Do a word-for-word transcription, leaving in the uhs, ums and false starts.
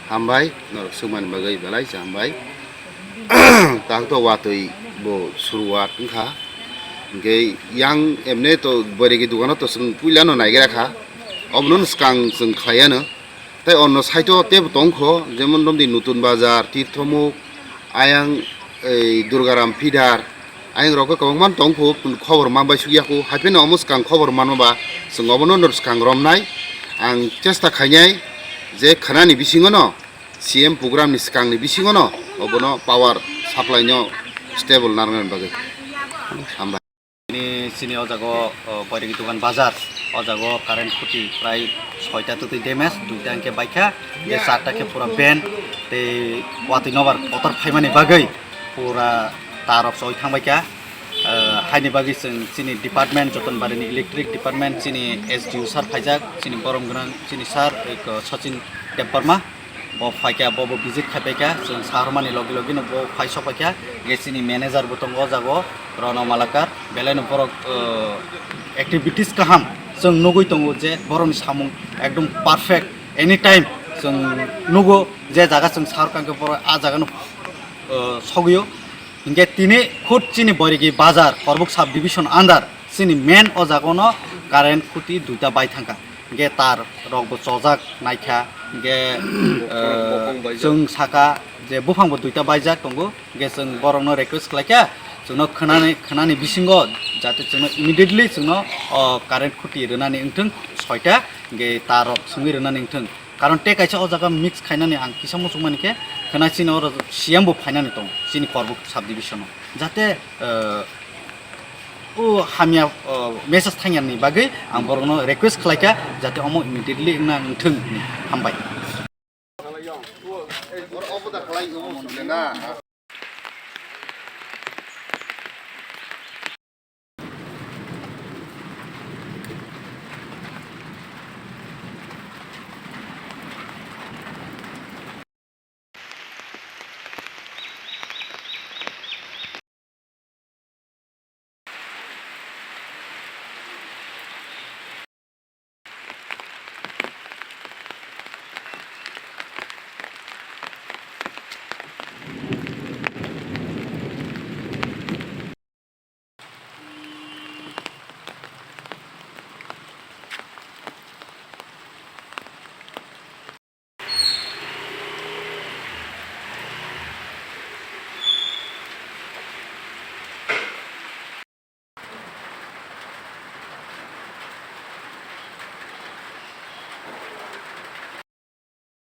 Hambai, norok swngmani bagwi belai se hambai. Tahuk to watwi bo suruwat wngkha. Hwnkhe yang emne to boiregi dogano to chwng puilano naigra kha. Obono swkang chwng khlaiano. Tei onno side o teibo tongkho, jemon romdi Nutun Bazar, Tirthomuk, ayang ei Durgaram Pidar, ayang rok kwbangma tongkho, khobor manbai sukya kho, haipheno omo swkang khobor manma ba chwng obono no swkang romnai. Ang chesta khainai je khanani bisingo no C M program ni swkang ni bisingo no obono power supply no stable narwknani bagwi. Hambai. Chini, chini o jaga o, o, Boiregi Dogan Bazar, o jaga o current khuti prai soita twtwi damage, duita hwnkhe baikha, je charta khe pura ban, tei watwi nobar kotor phaimani bagwi pura tar rok choi thangbaikha. Eh, haini bagwi chwng chini department, Jotonbarini electric department, chini S D O sir phaijak, chini borom gwnang, chini sir, eh, Sachin Debbarma. Bo phaikha, bo, bo visit khaipaikha, chwng saharmani logi logi no bo phai sokpaikha, je chini manager bo tongo o jaga o, Rono Malakar, belai no borok, uh, activities kaham chwng nugwi tongo je borokni samung ekdom perfect, anytime chwng nugo je jaga chwng sahar kangkhe borok a jaga no, uh, sogwio, hinkhe tini khud chini Boiregi Bazar, Korbuk sub division under, chini main o jaga no current khuti duita bai thangkha. Hingke tar rok bo chojak naikha, hingke, eh, chwng saka je buphang bo duita baijak tongo, hingke chwng borok no request khlaikha, chwngno khwnani, khwnani bisingo jate chwngno immediately chwngno, o, current khuti rwnani wngthwng soita, hingke tar rok swngwi rwnani wngthwng. Karon tei kaisa o jaga mix khainani ang kisa muchungmani khe, khwna chini oro C M bo phainani tongo, chini Korbuk sub division o. Jate, eh, O hamya, o, message thangya ni bagwi ang borokno request khlaikha, jate omo immediately wngna wngthwng hinwi. Hambai.